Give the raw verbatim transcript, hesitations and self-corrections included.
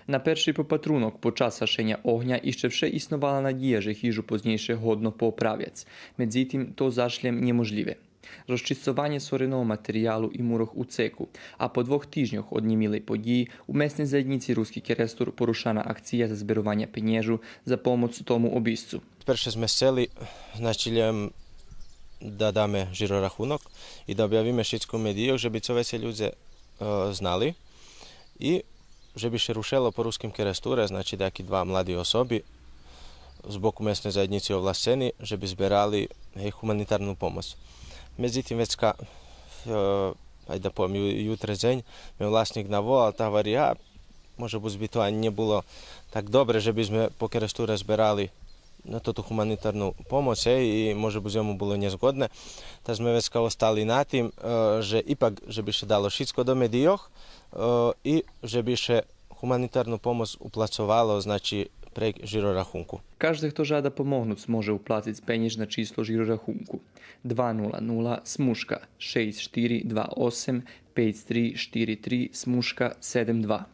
На перши попатрунок, под час гашеня огня, ище вше исновала надїя же хижу познєйше годно поправяц. Медзитим, то заш лєм нєможлїве. Розчисцованє сореного материялу и мурох у цеку, а по двох тижньох од нємилей подїї у месней заєднїци Руски Керестур порушана акция за зберованє пенєжу за помоц тому обисцу. Перше зме сцели, значи, лєм да даме жирорахунок и да обявиме шицко у медийох, же би цо вецей людзе, е, знали. И же би ше рушело по Руским Керестуре, значи, даяки два млади особи з боку месней заєднїци овласцени, же би зберали, гей, гуманитарну помоц. Медзитим, вецка, е, айде да повем, ю-, ютре дзень ме власнїк наволал, та гвари: а, може буц би то анї нє було так добре же би зме по Керестуре зберали на тоту гуманитарну помоц, гей, и може буц йому було нєзгодне. Та зме вецка остали на тим, е, же ипак же би ше дало шицко до медийох, е, и же би ше гуманитарну помоц уплацовало, значи, прейґ жирорахунку. Кажди хто жада помогнуц, може уплациц пенєж на число жирорахунку: два нула нула смужка шейсц штири два осем пейц три штири три смужка седем два.